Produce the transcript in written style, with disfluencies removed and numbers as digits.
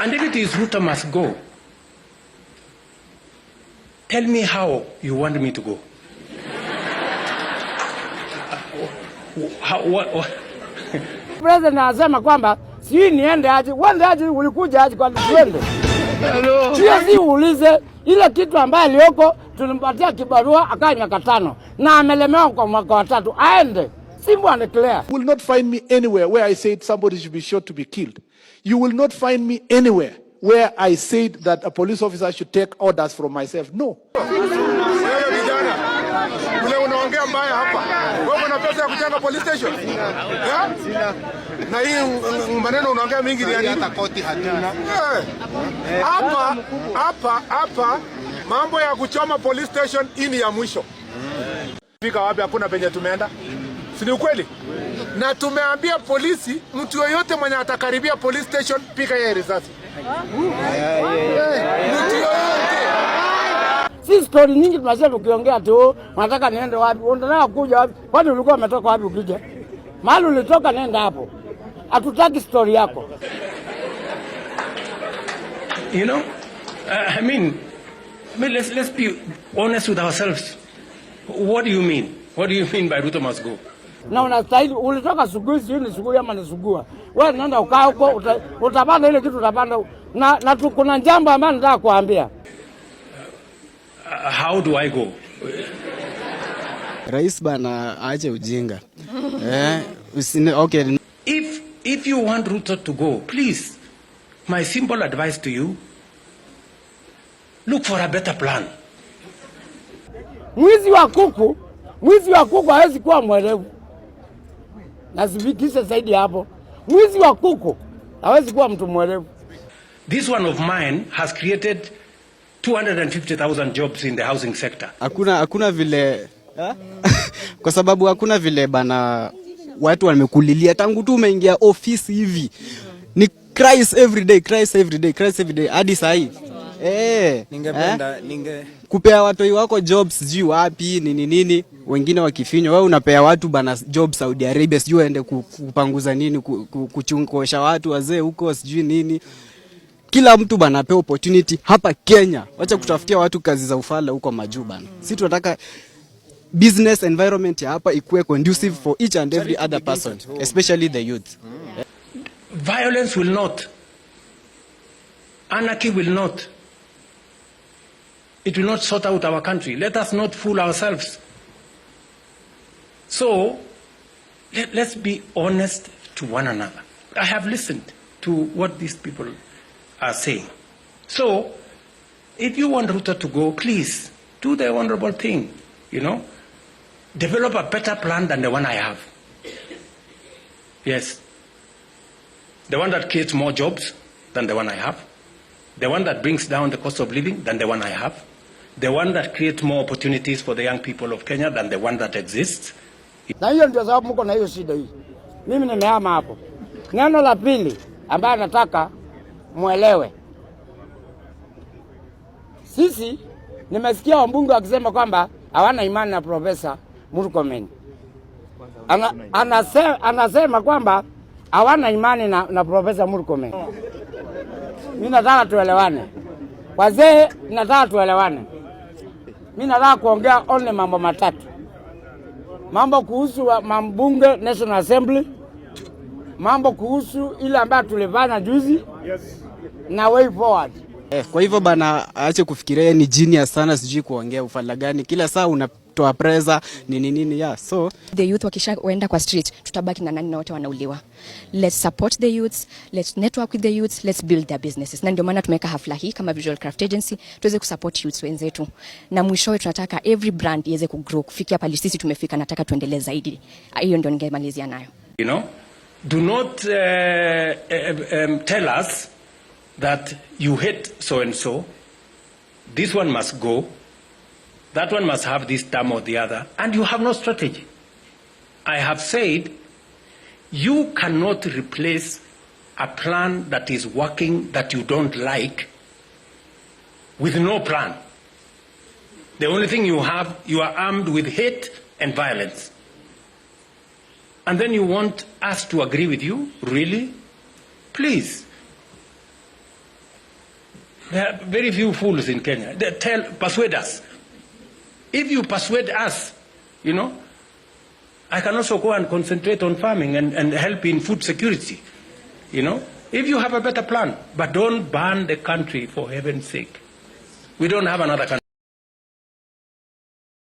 And if it is Ruto must go, tell me how you want me to go. How, what? President anasema kwamba sijui niende aje, uende aje, ulikuja aje kwa tuende. Sio si uulize ile kitu ambaye aliyoko tulimpatia kibarua akae miaka 5 na amelemewa kwa mwaka wa 3 aende. Simple and clear. You will not find me anywhere where I said somebody should be shot to be killed. You will not find me anywhere where I said that a police officer should take orders from myself. No. Wewe kijana, ule unaongea mbaya hapa. Wewe una pesa ya kujenga police station? Eh? Na hii maneno unaongea mingi ni ya nini? Hata koti hatuna. Hapa hapa hapa mambo ya kuchoma police station hii ni ya mwisho. Fika wapi? Hakuna penye tumeenda. Si ni ukweli? Na tumeambia polisi, mtu yoyote mwenye atakaribia police station piga yeye risasi. Mtu yoyote. Si story nyingi tunasema tukiongea tu, unataka niende wapi? Unataka kuja wapi? Kwani ulikuwa umetoka wapi ukija? Mahali ulitoka nenda hapo. Hatutaki story yako. You know? I mean, let's be honest with ourselves. What do you mean? What do you mean by Ruto must go? Na unastahili ulitoka Sugui, sijui ni Sugui ama ni Sugua. Wewe nenda ukaa huko, utapanda ile kitu utapanda. Na kuna jambo ambalo nataka kuambia. How do I go? Rais bana aache ujinga. Okay. If you want Ruto to go, please, my simple advice to you, look for a better plan. Mwizi wa kuku hawezi kuwa mwerevu. Nasifikishe zaidi hapo. Mwizi wa kuku hawezi kuwa mtu mwerevu. This one of mine has created 250,000 jobs in the housing sector. Hakuna vile kwa sababu hakuna vile bana watu wamekulilia tangu tu umeingia ofisi hivi. Ni cries every day, cries every day, cries every day hadi saa hii. Ningependa ninge Kupea watoi wako jobs sijui wapi nini nini, wengine wakifinywa, wewe unapea watu bana job Saudi Arabia, sijui waende kupanguza nini, kuchungosha watu wazee huko sijui nini. Kila mtu bana apewe opportunity hapa Kenya. Wacha kutafutia watu kazi za ufala huko majuu bana. Sisi tunataka business environment ya hapa ikuwe conducive for each and every other person, especially the youth. Violence will not. Anarchy will not. It will not sort out our country. Let us not fool ourselves. So, let's be honest to one another. I have listened to what these people are saying. So, if you want Ruto to go, please do the honorable thing, you know. Develop a better plan than the one I have. Yes. The one that creates more jobs than the one I have. The one that brings down the cost of living than the one I have. The one that creates more opportunities for the young people of Kenya than the one that exists. Na hiyo ndio sababu mko na hiyo shida hii. Mimi nimehama hapo. Neno la pili ambayo nataka muelewe. Sisi nimesikia wabunge wakisema kwamba hawana imani na Profesa Murkomen. Anasema kwamba hawana imani na Profesa Murkomen. Mimi nataka tuelewane. Wazee, nataka tuelewane. Mimi nataka kuongea only mambo matatu. Mambo kuhusu mambunge National Assembly, mambo kuhusu ile ambayo tulifanya juzi, na way forward. Kwa hivyo bana aache kufikiria ni genius sana, sijui kuongea ufala gani. Kila saa unatoa pressure nini nini ya. So the youth wakishaenda kwa street tutabaki na nani na wote wanauliwa. Let's support the youths, let's network with the youths, let's build their businesses. Na ndio maana tumeweka hafla hii kama Visual Craft Agency tuweze kusupport youths wenzetu. Na mwishowe tunataka every brand iweze kugrow kufikia pale sisi tumefika, nataka tuendelee zaidi. Hiyo ndio ningemalizia nayo. You know, do not tell us that you hate so and so. This one must go. That one must have this term or the other. And you have no strategy. I have said you cannot replace a plan that is working that you don't like with no plan. The only thing you have, you are armed with hate and violence. And then you want us to agree with you? Really? Please. There are very few fools in Kenya. They tell, persuade us. If you persuade us, I can also go and concentrate on farming and help in food security. If you have a better plan, but don't burn the country, for heaven's sake. We don't have another country.